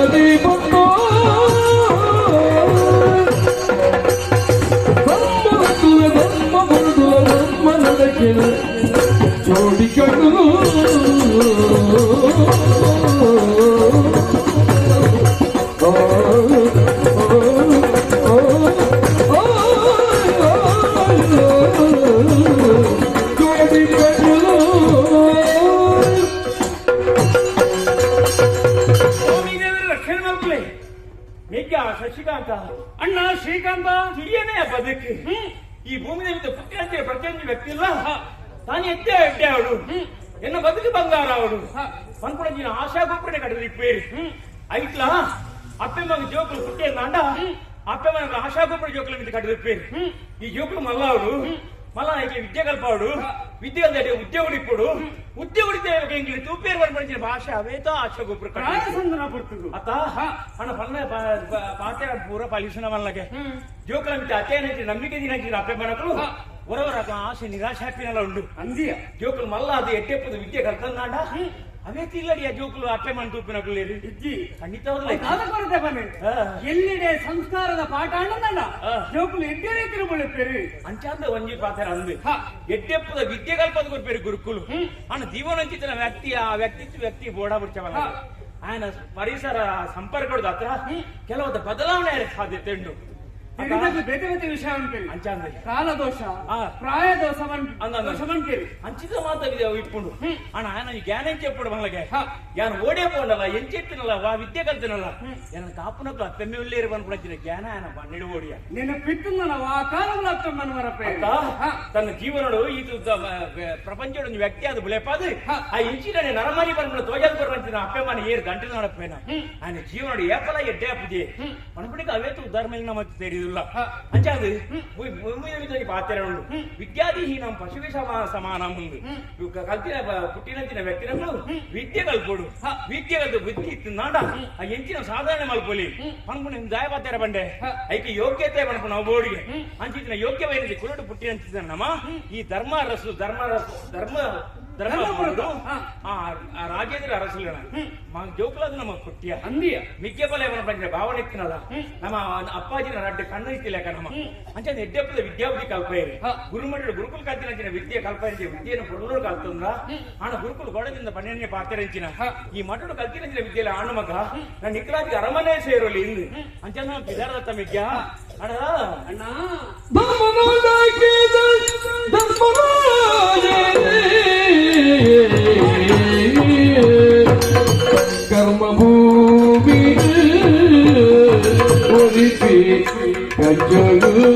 ಸಾದಿ ಬಂದೋ ಧರ್ಮ ಧರ್ಮ ಬರುದು ಧರ್ಮ ನಡಕಿನ ಜೋಡಿ ಕಣ್ಣು. ಜೋಡಿ ಕಣ್ಣು. ಸ್ವಾಮಿ ದೇವರ ರಕ್ಷಣೆ ಮಲ್ಪಲೆ ಮೆಗ್ಗ ಶಶಿಕಾಂತ. ಅಣ್ಣ ಶ್ರೀಕಾಂತ. ತುಯ್ಯನೇ ಬದುಕು. ಈ ಭೂಮಿ ಮೇಲೆ ಪುಟ್ಟಿನಂತೆ ಪ್ರತಿಯೊಂದು ವ್ಯಕ್ತಿ ಇಲ್ಲ ತಾನು ಎದ್ದೆ ಎಡ್ಡೆ ಅವಳು ಎನ್ನ ಬದುಕು ಬಂಗಾರ ಅವಳು ಪನ್ಪುಣಂಜಿನ ಆಶಾ ಗೊಬ್ಬರನೆ ಕಡದು ಇಪ್ಪೇರಿ ಐಟ್ಲಾ ಅಪ್ಪೆ ಮಗ ಜೋಕುಲು ಪುಟ್ಟಿ ಅಂಡ ಅಪ್ಪೆ ಮಗ ಆಶಾ ಗೊಬ್ಬರ ಜೋಕುಲ ಮಿತಿ ಕಡದು ಇಪ್ಪೇರಿ. ಈ ಜೋಕುಲು ಮಲ್ಲ ಅವಳು ಮಲ್ಲ ಐಟ್ಲ ವಿದ್ಯೆ ಕಲ್ಪಾವಡು, ವಿದ್ಯೆ ಕಲ್ತ ಉದ್ಯೋಗ ಇಪ್ಪಡು, ಉದ್ಯೋಗ ಇಂಗ್ಲಿಷ್ ತೂಪೇರು ಪನ್ಪುಣಂಜಿನ ಭಾಷೆ ಅವೇತೋ ಆಶಾ ಗೊಬ್ಬರ ಕಡದು. ಪ್ರಾಯಸಂದನ ಪೊರ್ತುಗು. ಅತ್ತ ಹಣ ಪನ್ನ ಪಾತೆ ಪೂರ ಪಾಲಿಸುನ ಮಲ್ಲಗೆ ಜೋಕುಲ ಮಿತಿ ಅತೇನಂಚಿ ನಂಬಿಕೆ ದಿನಂಚಿ ಅಪ್ಪೆ ಮನಕಲು ಹೊರವರ ಆಸೆ ನಿರಾಶೆ ಹಾಪಿನಲ್ಲ ಉಂಡು. ಅಂದಿಯ. ಜೋಕುಲು ಮಲ್ಲ ಅದು ಎಟ್ಟೆಪ್ಪದು ವಿದ್ಯೆ ಕಲ್ತಂದಾಂಡ ಅವೇ ತಿಲ್ಲಡಿ ಆ ಜೋಕುಲು ಅಪ್ಪೆ ಮನ್ ತೂಪಿನಕುಲೇರಿ. ಇಜ್ಜಿ. ಖಂಡಿತವಾಗ್ಲೂ. ದಾದ ಕೊರತೆ ಬನ್ನಿ. ಎಲ್ಲಿಡೆ ಸಂಸ್ಕಾರದ ಪಾಠ ಅಣ್ಣನಲ್ಲ. ಜೋಕುಲು ಎಡ್ಡೆ ರೀತಿಯ ಬಳಿಪೇರಿ. ಅಂಚಾಂದ ಒಂಜಿ ಪಾತ್ರ ಅಂದು ಎಟ್ಟೆಪ್ಪದ ವಿದ್ಯೆ ಕಲ್ಪದ ಕೊರ್ಪೇರು ಗುರುಕುಲು ಅಣ್ಣ ಜೀವನಂಚಿತನ ವ್ಯಕ್ತಿ ಆ ವ್ಯಕ್ತಿತ್ವ ವ್ಯಕ್ತಿ ಬೋಡ ಬಿಡ್ಚವಲ್ಲ ఆయన ಪರಿಸರ ಸಂಪರ್ಕದ ಹತ್ರ ಕೆಲವೊಂದು ಬದಲಾವಣೆ ಸಾಧ್ಯತೆ ಉಂಟು. ತಿಳಿದದ್ದು ಬೇತೆ ಬೇತೆ ವಿಷಯ ಉಂಟು. ಅಂಚಾಂದ ಕಾಲದೋಷ, ಪ್ರಾಯ ದೋಷ. ಅಂದ ಅಂದ. ದೋಷ ಬಂತೇರಿ. ಅಂಚಿದ ಮಾತ ಇಪ್ಪುಂಡು ಅಣ್ಣ. ఆయన ಜ್ಞಾನ చెప్పుడు మనకి ಯಾನು ಓಡೇ ಪೋಂಡಲ್ಲ ಎಂಚೆತ್ತಿನಲ್ಲ ವಾ ವಿದ್ಯೆ ಕಲ್ತಿನಲ್ಲ ಎನ್ನ ಕಾಪುನಕ್ಲು ಅಪ್ಪೆಮ್ಮೆ ಉಳ್ಳೇರು ಪನ್ಪುಣಂಚಿನ ಜ್ಞಾನ ఆయన ಪನ್ನೆಡು ಓಡಿಯ. ನಿನ್ನ ಪಿತ್ತುಂದನ ಆ ಕಾಲముల ಅಪ್ಪಮ್ಮನ ಅತ್ತ ತನ್ನ ಜೀವನಡು ಇದು ಪ್ರಪಂಚಡು ಒಂದು ವ್ಯಕ್ತಿ ಅದು ಬುಲೆಪಾದು ಆ ಇಂಚಿನ ನರಮಾನಿ ಪನ್ಪುಣ ತೋಜಾಲ್ ಕೊರ್ರಂಚಿನ ಅಪ್ಪೆಮ್ಮನ ಏರು ಗಂಟೆ ನಡಪೇನ ఆయన ಜೀವನಡು ಏಪಲ ಎಡ್ಡೆ ಅಪ್ಪುಜೆ ಪನ್ಪುಣಿಗೆ ಅವೇತು ಉದ್ದಾರ ಮೇಲೆ ನಮಗೆ ತೆರಿಯುದಿಲ್ಲ. ಅಂಚಾದು ಭೂಮಿ ಪಾತ್ರ ಉಂಡು. ವಿದ್ಯಾಧಿಹೀನಂ ಪಶುವಿ ಸಮಾನ ಮುಂದು ಕಲ್ತಿನ ಪುಟ್ಟಿನಂಚಿನ ವ್ಯಕ್ತಿನಗಳು ವಿದ್ಯೆ ಕಲ್ಪೊಡು, ವಿದ್ಯೆ ಕಲ್ತು ಬುದ್ಧಿ ಇತ್ತು ನಾಡ ಆ ಎಂಚಿನ ಸಾಧಾರಣ ಮಲ್ಪೊಲಿ ಪನ್ಪುಣ ದಾಯ ಪಾತ್ರ ಬಂಡೆ ಐಕೆ ಯೋಗ್ಯತೆ ಪನ್ಪುಣ ಬೋಡಿಗೆ ಅಂಚಿನ ಯೋಗ್ಯವೈನದಿ ಕುರುಡು ಪುಟ್ಟಿನಂಚಿನ ನಮ್ಮ ಈ ಧರ್ಮ ಅರಸು ಧರ್ಮ ಅರಸು ಧರ್ಮ ಧರ್ಮ ಧರ್ಮ. ಆ ಆ ರಾಜೇಂದ್ರ ಅರಸುಲನ ಜೋಕುಲದು ನಮ್ಮ ಪುಟ್ಟಿಯ ಅಂದಿಯ. ಮಿಕ್ಕೆ ಬಲ ಇವನ ಬಂದ್ರೆ ಭಾವನೆ ಇತ್ತಿನಲ್ಲ ನಮ್ಮ ಅಪ್ಪಾಜಿನ ರಡ್ಡು ಕಣ್ಣು ಇತ್ತಿಲ್ಲ ನಮ್ಮ ಅಂಚೆ ಎಡ್ಡೆಪ್ಪದ ವಿದ್ಯಾಬುದ್ಧಿ ಕಲ್ಪೈರಿ. ಗುರುಮಠ ಗುರುಕುಲ ಕಲ್ತಿನಂಚಿನ ವಿದ್ಯೆ ಕಲ್ಪೈರಿ. ವಿದ್ಯೆಯನ್ನು ಪುರ್ಲೂರು ಕಲ್ತಂದ್ರ ಆಣ ಗುರುಕುಲ ಗೋಡದಿಂದ 12ನೇ ಪಾತ್ರೆಂಚಿನ ಈ ಮಠಡು ಕಲ್ತಿನಂಚಿನ ವಿದ್ಯೆಲ ಆಣು ಮಗ ನನ್ನ ನಿಖಲಾದಿ ಅರಮನೆ ಸೇರಲಿ ಇಂದು ಅಂಚೆ ನಮ್ಮ ಪಿದಾರದತ್ತ ಮಿಗ್ಗ ಅಣ. ಅಣ್ಣ. ಧರ್ಮನಾಡಕಿದ ಧರ್ಮರಾಜನೇ ಕರ್ಮಭೂಮಿ ಒಲಿಪಿ ಕಜ್ಜಲು.